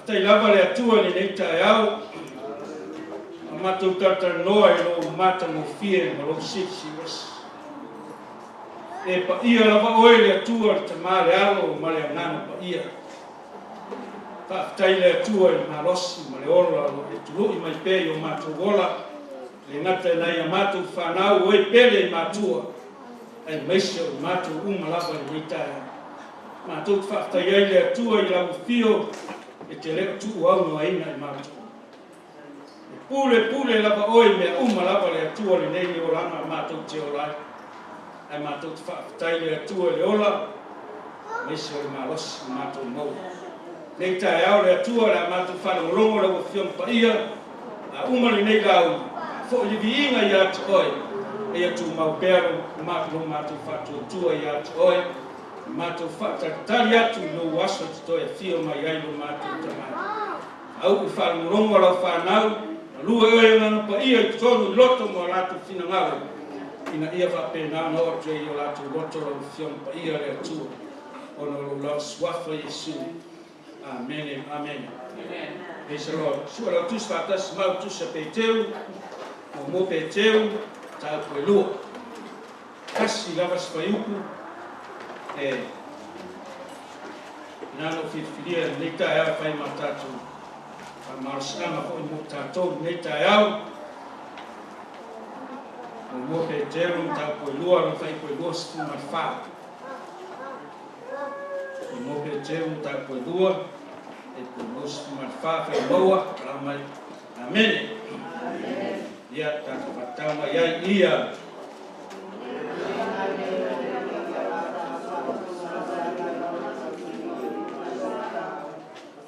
Faafetai lava le Atua i lenei taeao, a matou talatalanoa i lou matagofie ma lou silisiliese. E paia lava oe le Atua le Tama le Alo ma le Agaga Paia. Faafetai i le Atua i le malosi ma le ola o lo o e tului mai pea i o matou ola, e le gata i nai a matou fanau o e pele i matua, aemaise o i matou uma lava i lenei taeao. Matou te faafetai ai i le Atua i lau afio e te le o tuuaunoaina i matou. E pulepule lava oe i mea uma lava le Atua lenei olaga matou te ola ai. Ae matou te faafetai i le Atua i le ola aemaise o le malosi ua matou maua. Nei taeao le Atua o le a matou faalogologo lau Afioga Paia, a uma lenei lauga, faafoi le viiga ia te Oe, a ia tumau pea lo matou faatuatua ia te Oe, ma matou faatalitali atu i Lou aso e te toe afio mai ai lo matou Tama. Auu i faalogologo a lau fanau, galue oe Agaga Paia i totonu i loto ma o latou finagalo, ina ia faapena ona oo atu ai i o latou loto lau Afioga Paia le Atua, ona o lou lava Suafa Iesu. Amene. Amene. Praise the Lord. Sua lau tusi faatasi mau tusi a Peteru, muamua Peteru, mataupu e lua. Tasi lava se fuaiupu e na ona ou filifilia i lenei taeao e fai ma tatou faamalosiaga foi mo tatou i lenei taeao. Muamua Peteru, mataupu e lua, lona fuaiupu e 24. Muamua Peteru, mataupu e lua, fuaiupu e 24, fai maua, alao mai. Amene. Ia, tatou faatau mai ai ia.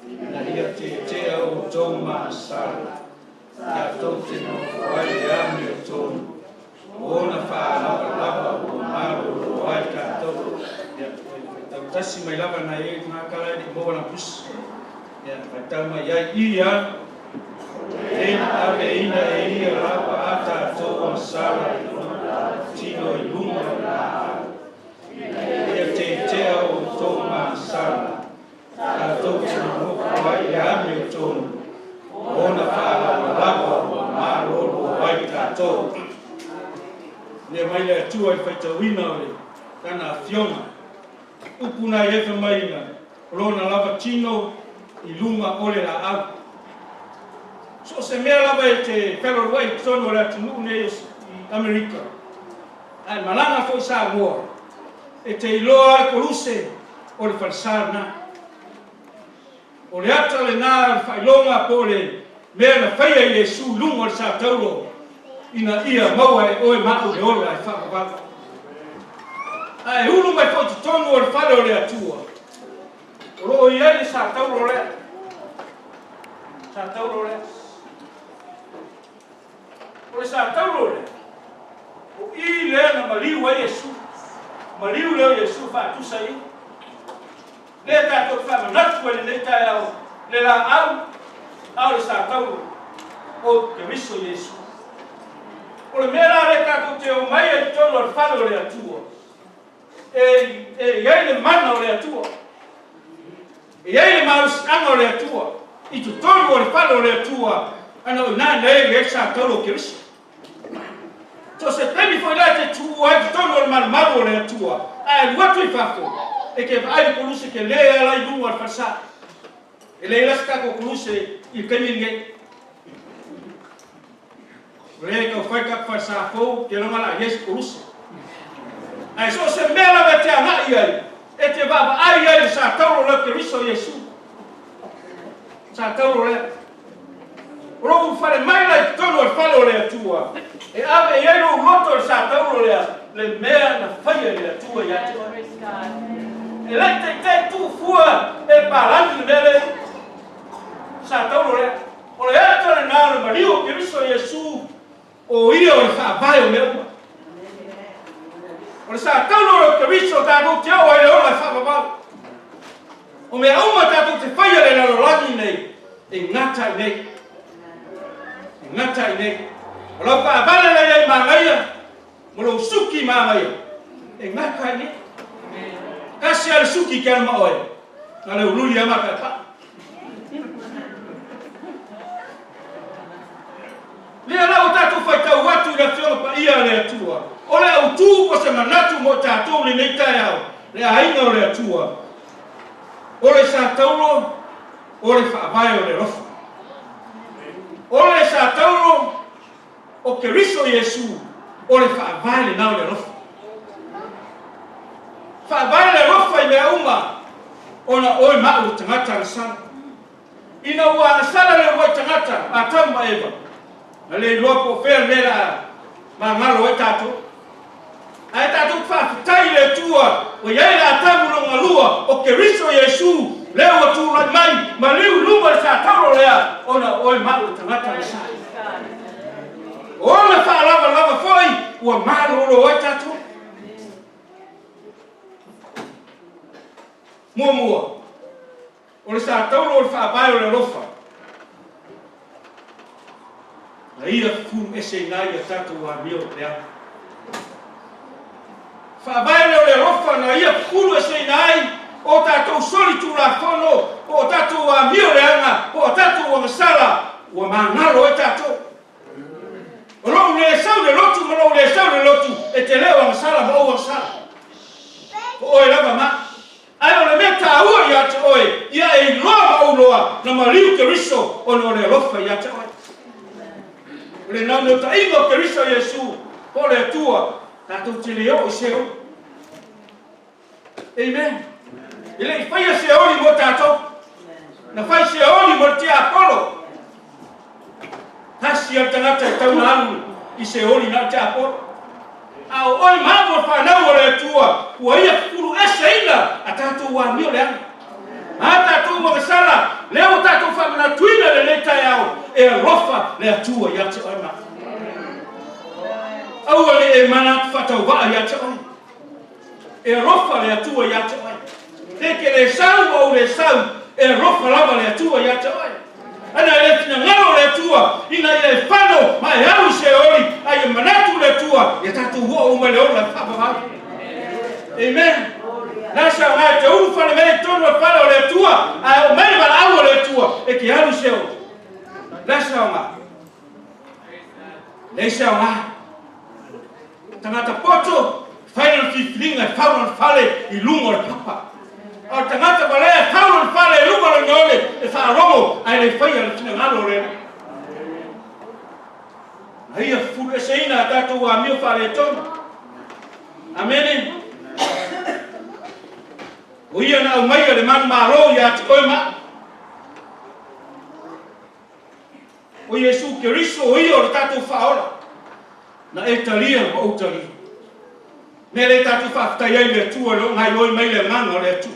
Ina ia tietie outou masalo, ia tou te nofo ai le amiotonu, o ona faalavalava ua malolo ai tatou. Ia, faitau tasi mai lava nai e tagata la e le i maua lana tusi. Ia, faitau mai ai ia. E na aveina e ia lava a tatou agasala i lona tino i luga o le laau, ina ia tetea outou magasala, tatou te nonofo ai i le amiotonu, o ona faalavalava ua malolo ai tatou. Lea mai le Atua i le faitauina o le Lana Afioga. Upu na i ai fai mai na o lona lava tino i luga o le laau. So o se mea lava e te fealualuai i totonu o le atunuu nei i Amerika, ae malaga foi Samoa, e te iloa le koluse o le falesa lena. O le ata lena o le faailoga po o le mea na faia e Iesu i luga o le sa taulo ina ia maua e oe ma au le ola e faavavau. Ae ulu mai foi i totonu o le fale o le Atua, o lo o i ai le sa taulo lea. Sa taulo lea. O le sa taulo lea, o i lea na maliu ai Iesu. Maliu lea o Iesu faatusa i Lea tatou te faamanatu ai lenei taeao le laau a o le sa taulo o Keriso Iesu. O le mea la lea tatou te omai ai i totonu o le fale o le Atua, e, e i ai le mana o le Atua, e i ai le malosiaga o le Atua i totonu o le fale o le Atua, ana o i ina lea e i ai le sa taulo o Keriso. So se taimi foi la e te tuua ai totonu o le malumalu o le Atua, ae alu atu i fafo, e te vaai i le koluse tele a la i luga o le falesa. E leai la se tatou koluse i le taimi lenei. O lea e tau fai tatou falesa fou, te iloa la i ai se koluse. Ae so o se mea lava e te agai ai, e te vaavaai ai i le sa taulo o le Keriso Iesu. Sa taulo lea. O lou ulufale mai la i totonu o le fale o le Atua, e ave i ai lou loto i le sa taulo lea, le mea na faia e le Atua ia te oe. E le i taitai tuu fua e le palagi le mea lea, sa taulo lea. O le ata lena o le maliu o Keriso Iesu, o ia o le faavae o mea uma. O le sa taulo o le Keriso tatou te oo ai le ola e faavavau. O mea uma tatou te faia le lalolagi nei, e gata i nei. E gata i nei. O lau taavale la i ai manaia, ma lou suki manaia, e gata i nei. Tasi a le suki ke ana ma oe, na le ululi ama ka pa. paia a le Atua. O le autu po o se manatu mo i tatou i lenei taeao, le aiga o le Atua, o le sa taulo, o le faavae o le alofa. O le sa taulo o Keriso Iesu, o le faavae lena o le alofa. Faavae le alofa i mea uma, ona o oe ma au o tagata agasala. Ina ua agasala le uluai tagata, Atamu ma Eva, na le iloa po o fea le mea o le a magalo ai tatou. Ae tatou te faafetai i le Atua ua i ai le Atamu lona lua, o Keriso Iesu, lea ua tulai mai ma liu i luma le sa tauro lea, ona o oe ma au le tagata agasala. O ona faalavalava foi ua malolo ai tatou. Muamua, O le sa tauro o le faavae o le alofa, na ia fufulu eseina ai a tatou amio o peau. Faavae lea o le alofa na ia fufulu eseina ai o tatou soli tulafono po o tatou amio leaga po o tatou agasala ua magalo ai tatou. O lou le sau i le lotu ma lou le sau i le lotu e te le o agasala ma ou agasala. O oe lava ma. Ae o le mea taua ia te oe, ia e iloa ma ou loa na maliu Keriso ona o le alofa ia te oe. O le naunautaiga o Keriso Iesu, po o le Atua, tatou te le oo i Seoli. Amen. E le i faia Seoli mo tatou. Na fai Seoli mo le tiapolo. Tasi a le tagata e tau na alu i Seoli na o le tiapolo. A o oe ma au o le fanau a le Atua, ua ia fufulu eseina a tatou amio leaga. A tatou agasala, lea ua tatou faamanatuina i lenei taeao, e alofa le Atua ia te oe ma au. Aua ne i e manatu faatauvaa ia te oe. E alofa le Atua ia te oe. E te le sau ma ou le sau, e alofa lava le Atua ia te oe. Ana e le finagalo le Atua ina ia e fano ma e alu i Seoli, a ia manatu le Atua ia tatou oo uma i le ola e faavavau. Amen. Na se aoga e te ulu fale mea i totonu o le fale o le Atua, ae oo mai le valaau a le Atua e te alu i Seoli. Na se aoga. Leai se aoga. Tagata poto, fai lana filifiliga e fau lana fale i luga o le papa. A o le tagata valea e fau lona fale i luga o le oneone e faalogo ae le faia le finagalo o le Alii. Na ia fufulueseina a tatou amio faaletonu. Amene. O ia na aumaia le manumalo ia te oe ma au. O Iesu Keriso o ia o le tatou Faaola, na e talia ma ou talia. Mea lea tatou faafetai ai i le Atua i lou gaioi mai le Agaga o le Atua.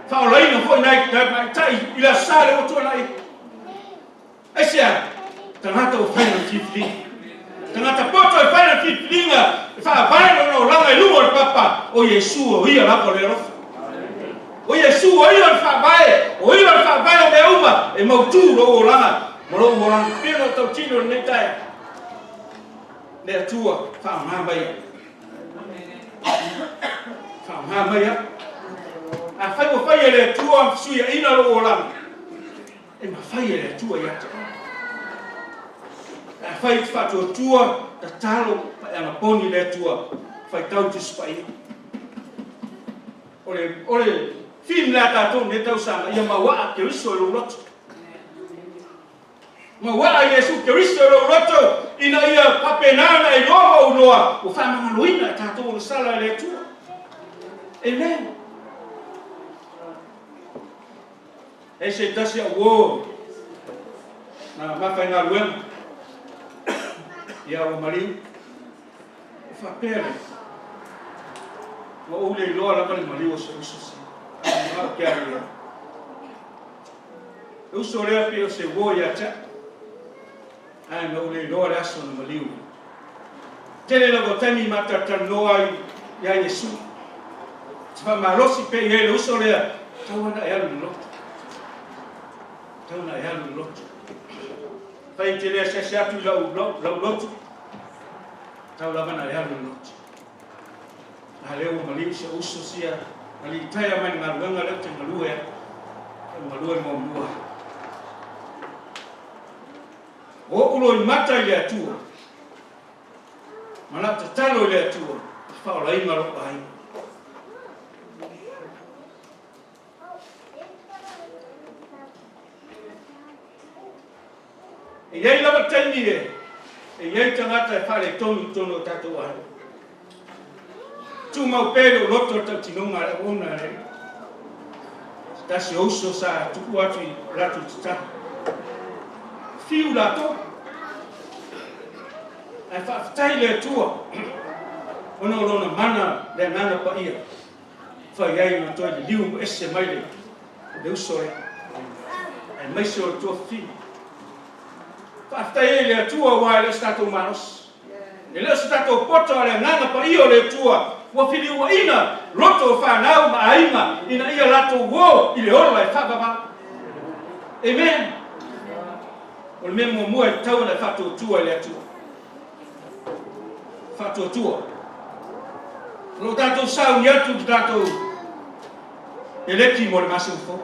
Faaolaina foi nai tamaitai i le Aso Sa lea ua tuanai. Aisea? Tagata ua fai lana filifiliga. Tagata poto e fai lana filifiliga e faavae lona olaga i luga o le papa, o Iesu o ia lava o le alofa. O Iesu, o ia o le Faavae, o ia o le Faavae o mea uma, e mautu lou olaga ma lou olaga. Pei ona ou tautino i lenei taeao, le Atua, faaaoga mai au. Faaaoga mai au. Afai ua fai e le Atua ma fesuiaina lou olaga, e mafai e le Atua ia te oe. Afai e te faatuatua, tatalo ma e anaponi i le Atua, faitau Tusi Paia. O le, o le theme lea a tatou i lenei tausaga, ia mauaa Keriso i lou loto. Mauaa Iesu Keriso i lou loto, ina ia faapena ona e iloa ma ou iloa, ua faamagaloina e tatou agasala e le Atua. Amen. E se tasi au uo na mafaigaluega ia ua maliu. Ua faapea lea, Ua ou le iloa lava le maliu o se uso se, a o manao ke alu ia. Le uso lea pei o se uo ia te au, ae na ou le iloa le aso na maliu ai. Tele lava o taimi ma talatalanoa ai ia Iesu. Te faamalosi pea i ai le uso lea, tau ana e alu i le lotu. Tau ana e alu i le lotu. Fai te le asiasi atu i lau, lau, lau lotu, Tau lava na e alu i le lotu. A lea ua maliu si ou uso sia na litaea mai le galuega lea ou te galue ai. Ou galue muamua. O ou loimata i le Atua. Ma lau tatalo i le Atua e faaolaina lou aiga. E i ai lava taimi e e i ai tagata e faaletonu i totonu o tatou aiga. Tumau pea i lou loto le tautinoga a le auauna a le Alii. Se tasi o uso sa tuua atu i latou tatalo. Fiu latou. Ae faafetai i le Atua ona o Lona mana le Agaga Paia fai ai ona toe liliu ese mai le le uso lea, aemaise o le tuafafine. Faafetai ai i le Atua aua e le o se tatou malosi, e le o se tatou poto a o le Agaga Paia o le Atua ua filiuaina loto o fanau ma aiga ina ia latou o i le ola e faavavau. Amen. O le mea muamua e tatau ona e faatuatua i le Atua. Faatuatua. O lo o tatou sauni atu i le tatou peleti mo le masina fou.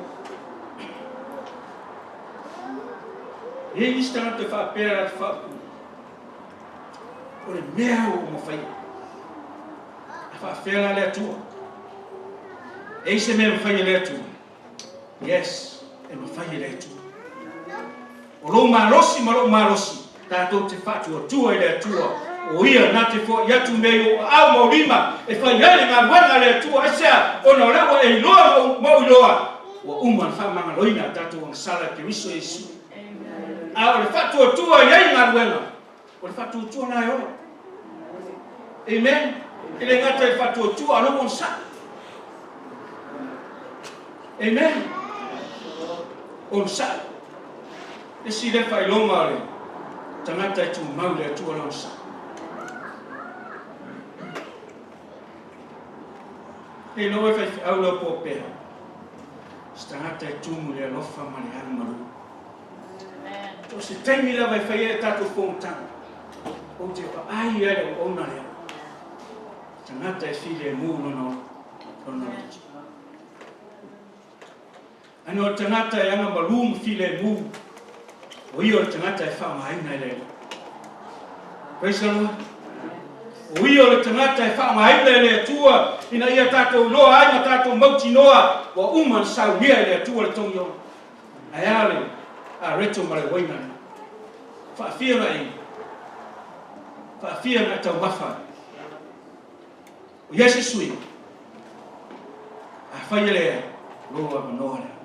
E i ai nisi tagata e faapea latou faaupuga, o le mea ua uma faia. A faafefea la le Atua? E i ai se mea e mafai e le Atua? Yes, e mafai e le Atua. O lou malosi ma lou malosi, tatou te faatuatua i le Atua, o Ia na te foai atu mea i ou aao ma ou lima e fai ai le galuega a le Atua. Aisea? Ona o lea ua e iloa ma ou iloa, ua uma ona faamagaloina a tatou agasala e Keriso Iesu. A o le faatuatua i ai galuega, o le faatuatua lena e ola. Amen. E le gata i le faatuatua, a o lou onosai. Amen. Onosai. Isi lea faailoga o le tagata e tumau i le Atua le onosai. E iloa e faifeau lau popea, se tagata e tumu i le alofa ma le alumalu. O se taimi lava e fai ai a tatou fonotaga, ou te vaai ai le auauna lea, tagata e filemu lona lona loto. Ana o le tagata e agamalu ma filemu, o ia o le tagata e faaaogaina e le Alii. Praise the Lord. O ia o le tagata e faaaogaina e le Atua ina ia tatou iloa ai ma tatou mautinoa ua uma ona saunia e le Atua le togi ola. Ae a le areto ma le uaina lea? Faafia na e faafia na e taumafa ai. O ia se sui, afai e leai, o lou avanoa lea.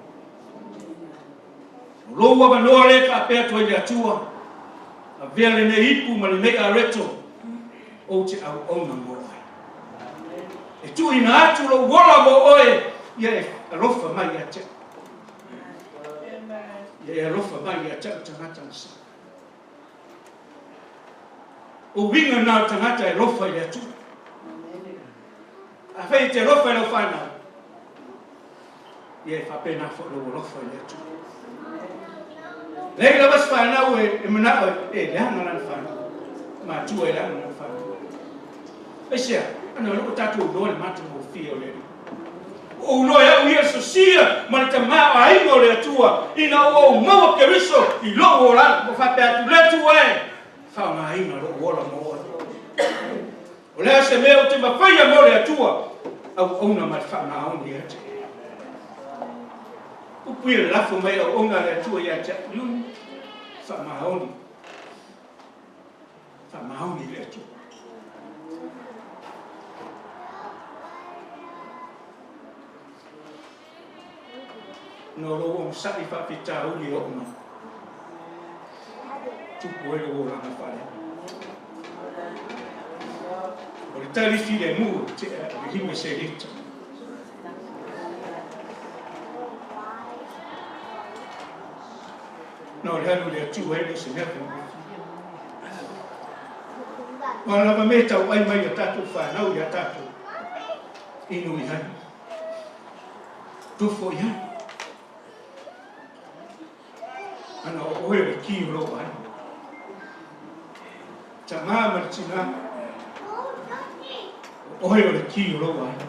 O lou avanoa lea e faapea atu ai le Atua, avea lenei ipu ma lenei areto, ou te auauna mo oe. E tuuina atu lou ola mo oe, ia e alofa mai ia te au. Ia e alofa mai ia te au tagata na sa. O uiga na o le tagata e alofa i le Atua. Afai e te alofa i lau fanau, ia e faapena foi lou alofa i le Atua. Leai lava se fanau e manao e leaga lana fanau. Matua e leaga lana fanau. Aisea? Ana o lea ua tatou iloa le matagofie o le Alii. Ua ou iloa e au ia le sosia ma le tamaoaiga o le Atua ina ua ou maua Keriso i lou olaga. Ua faapea atu, Le Atua e, faaaogaina lou ola mo oe. O le a se mea ou te mafaia mo le Atua, auauna ma le faamaoni ia te oe. Upu ia le lafo mai auauna a le Atua ia te au, Iuni, faamaoni. Faamaoni i le Atua. Ona o lou onosai faafitauli e oo mai, tupu ai lou olaga faaleaga. O le tali filemu e tea i le lima seleta. Na o le alu i le Atua e le o se mea faigofie. Ua lava me tauai mai a tatou fanau ia tatou inu i ai, tofo i ai. Ana o oe o le ki o lou aiga. Tamā ma le tinā, o oe o le ki o lou aiga.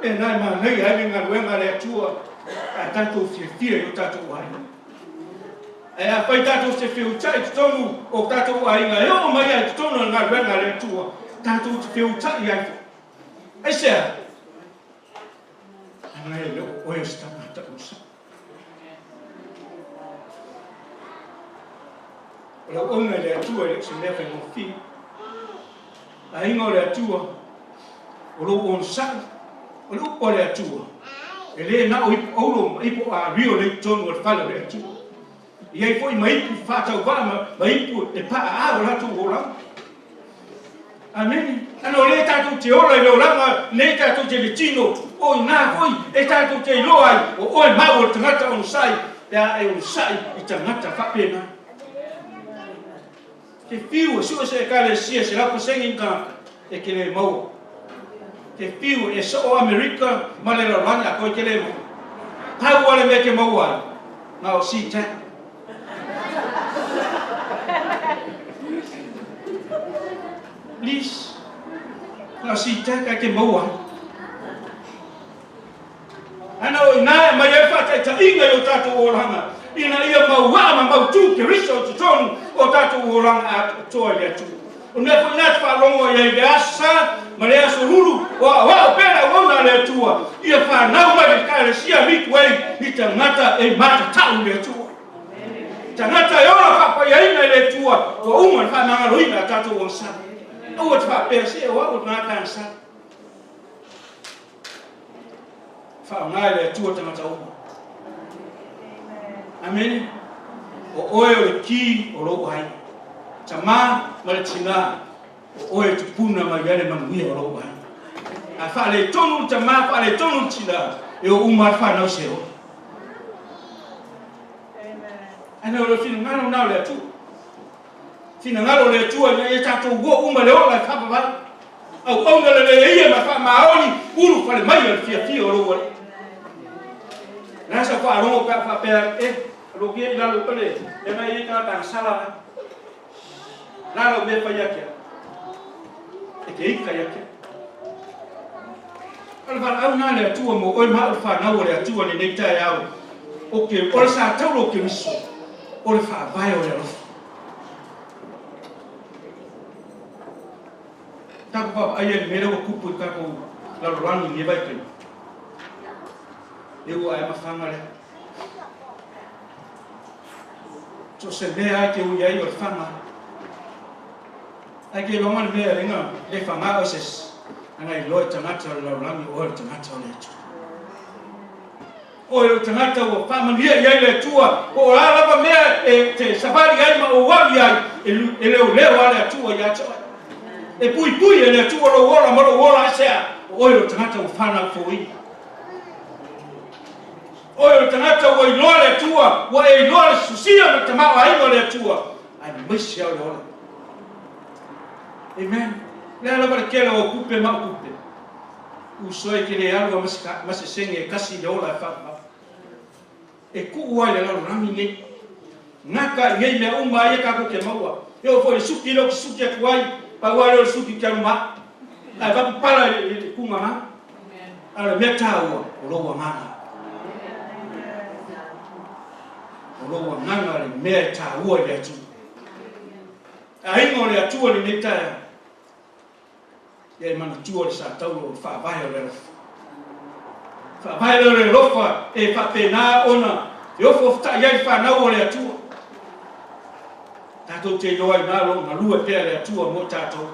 Mea na e manaia ai le galuega a le Atua a tatou fiafia i o tatou aiga. Ae afai tatou te feuta'i i totonu o tatou aiga e oo mai ai i totonu o le galuega a le Atua, tatou te feuta'i ai foi. Aisea? Leaga e le o oe o se tagata onosai. O le auauna i le Atua e le o se mea faigofie. Aiga o le Atua, o lou onosai, o le upu a le Atua, e le na o ipu auro ma ipu ario lea i totonu o le fale o le Atua. E i ai foi ma ipu faatauvaa ma, ma ipu e paaā o latou olaga. Amene. Ana o lea tatou te ola i le olaga nei tatou te le tino, o i ina foi e tatou te iloa ai o oe ma au o le tagata onosai pe a e onosai i tagata faapena. Te fiu e sue se Ekalesia 100% ni tagata e te le maua. Te fiu e soo Amerika ma le lalolagi atoa e te le maua. Pau lava le mea e te maua ai, na o SeaTac. Please. Na o SeaTac e te maua ai. Ana o i ina e aumai ai faataitaiga i o tatou olaga, ina ia mauaa ma mautū Keriso i totonu o tatou olaga atoatoa i le Atua. O le mea foi lena e te faalogo ai i le Aso Sa ma le Aso Lulu, o aoao pea le auauna a le Atua, ia fanau mai le Ekalesia Midway ni tagata e matatau i le Atua. Tagata e ola faapaiaina i le Atua, ua uma ona faamagaloina a tatou agasala. Aua te faapea, se o au o le tagata agasala. Faaaoga e le Atua tagata uma. Amene. O oe o le ki o lou aiga. Tamā ma le tinā, o oe e tupuna mai ai le manuia o lou aiga. A faaletonu le tamā, faaletonu le tinā, e o uma lava le fanau se ola. Ae o le finagalo lena o le Atua. Finagalo o le Atua ina ia tatou o uma i le ola e faavavau. Auauna lelei ia ma faamaoni ulufale mai a le fiafia o lou Alii. O le a sau faalogo pe a faapea, e, alogia i lalo i pale, leaga e i ai tagata agasala ai. La lau mea fai ia te au. E te ika ia te au. O le valaau lena a le Atua mo oe ma au le fanau a le Atua i lenei taeao, o ke, o le sa taula o Keriso, o le faavae o le alofa. Tatou vaavaai ai i le mea lea ua tupu i le tatou lalolagi i lenei vaitaimi. E ua ae mafaga lea. So o se mea lava e te ui ai o le faga. Ae ke iloa ma le mea e lenga le faga oe se isi, leaga e iloa e tagata o le lalolagi o oe o le tagata o le Atua. Oe o le tagata ua faamanuia i ai le Atua, po o a lava mea e te savali ai ma ou alu i ai, e leoleo lava le Atua ia te oe. E puipui e le Atua lou ola ma lou ola aisea? O oe o le tagata ua fanau fouina. Oe o le tagata ua iloa le Atua, ua e iloa le susia ma le tamaoaiga o le Atua, aemaise lava o le ola. Amen. O le a lava le tele o au tupe ma au tupe, Uso e te le alu a ma se sene e tasi i le ola e faavavau. E tuu ai i le lalolagi nei. Gata i nei mea uma ai e tatou te maua. E oo foi i le suki lea ou te suki atu ai, pau lava lea o le suki ou te alu ma au. Ae avatu pala i le tugama. A o le mea taua, o lou agaga. O lou agaga le mea e taua i le Atua. Aiga o le Atua i lenei taeao. Ia e manatua le sa taula o le faavae o le alofa. Faavae lea o le alofa e faapena ona e ofoofta'i ai le fanau o le Atua. Tatou te iloa ai na o lo o galue pea le Atua mo i tatou.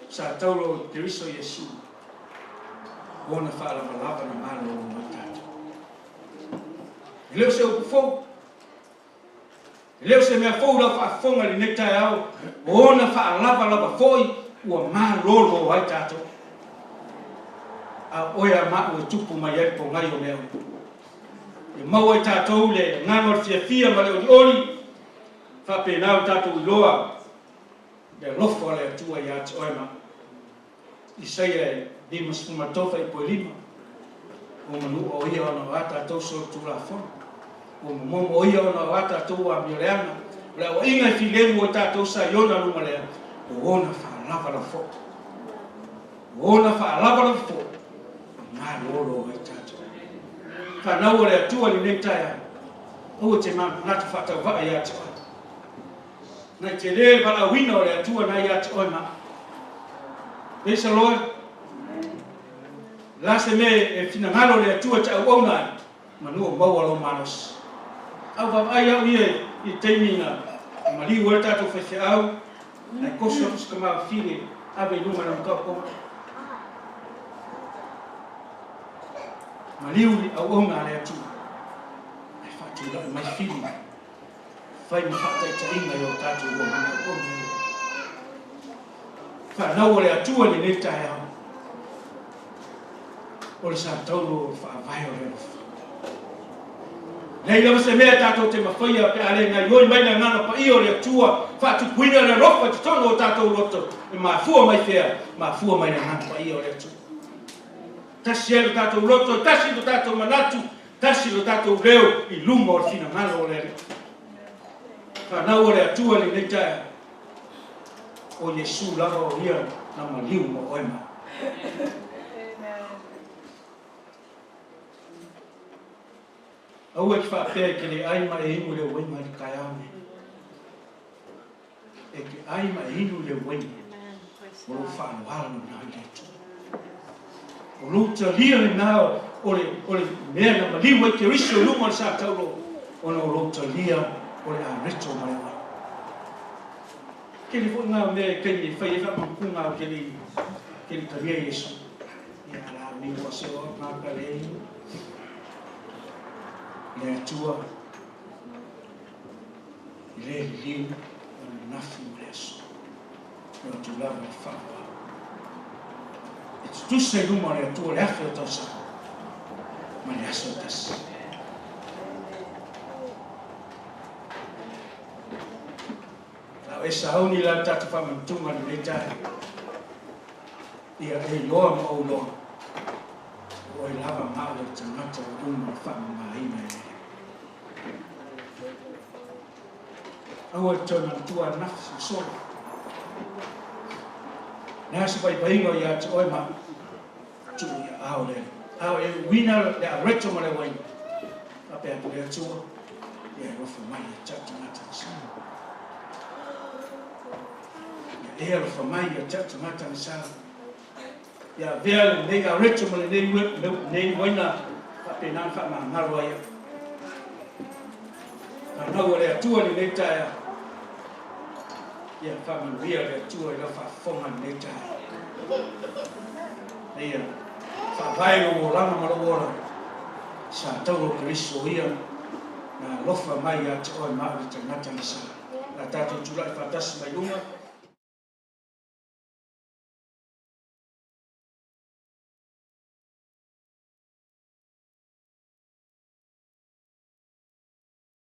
Sa taula o Keriso Iesu, ona faalavalava na malolo mo i tatou. E le o se upu fou. E le o se mea fou i lau faafofoga i lenei taeao, o ona faalavalava foi ua malolo ai tatou. A o oe a ma au e tupu mai ai le pogai o mea uma. E maua ai tatou le agaga o le fiafia ma le olioli, faapena ona tatou iloa le alofa o le Atua ia te oe ma au. Isaia e 53 fuaiupu e 5, Ua manua o ia ona o a tatou solitulafono, ua momomo o ia ona o a tatou amioleaga, o le auaiga e filemu o i tatou sa i ona luma lea, o ona faalavalava foi. O ona faalavalava foi. Fanau a le Atua i lenei taeao, aua e te manatu faatauvaa ia te oe. Na i tele le valaauina o le Atua na ia te oe ma au. Praise the Lord. O le a se mea e finagalo le Atua e te auauna ai, manu o maua lou malosi. A ua vaavaai au ia i le taimi na maliu ai le tatou faifeau, ae koso atu si tamafafine ave i luga i lana taotoga. Maliu i auauna a le Atua, ae faatulai mai fili fai ma faataitaiga i o tatou uamana auauna ia. Fanau a le Atua i lenei taeao, o le sa taulo o le faavae o le alofa. Leai lava se mea tatou te mafaia pe a le gaioi mai le Agaga Paia o le Atua, faatupuina le alofa i totonu o tatou loto, e mafua mai fea? Mafua mai le Agaga Paia o le Atua. Tasi ai lo tatou loto, tasi lo tatou manatu, tasi lo tatou leo i luma o le finagalo o le Alii. Fanau a le Atua i lenei taeao, o Iesu lava o Ia na maliu mo oe ma au. Aua e te faapea e te le ai ma e inu i le uaina i le taeao nei. E te ai ma e inu i le uaina o lou faaaloalo lena i le Atua. O lou talia lena o le, o le mea na maliu ai Keriso i luga o le sa taulo, ona o lou talia o le areto ma le uaina. Tele foi ngā mea e taimi e fai ai faamanukuga au te le i, te le talia Iesu. Ia la mi ua se o ngā ka le inu. Le Atua i le liliu ananafi ma le aso. E o atu lava le faaaloalo. E tutusa i luma o le Atua le afe o tausaga ma le aso e tasi. A o e sauni la le tatou faamanatunga i lenei taeao, ia e iloa ma ou iloa, o oe lava ma au o le tagata ua uma ona faamamaina e le Alii. Aua e te toe manatua ananafi ma sola. Le a se vaivaiga o ia te oe ma au, tuu i aao o le Alii. A o e uina le areto ma le uaina, faapea atu le Atua, ia e alofa mai ia te au tagata na sa. Ia e alofa mai ia te au tagata na sa. Ia avea lenei areto ma lenei uaina faapena ona faamagalo ai au. Fanau a le Atua i lenei taeao, ia faamanuia le Atua i lau faafofoga i lenei taeao. Ia faavae lou olaga ma lou ola, sa tau o Keriso o Ia na alofa mai ia te oe ma au le tagata na sa. O le a tatou tulai faatasi mai luga.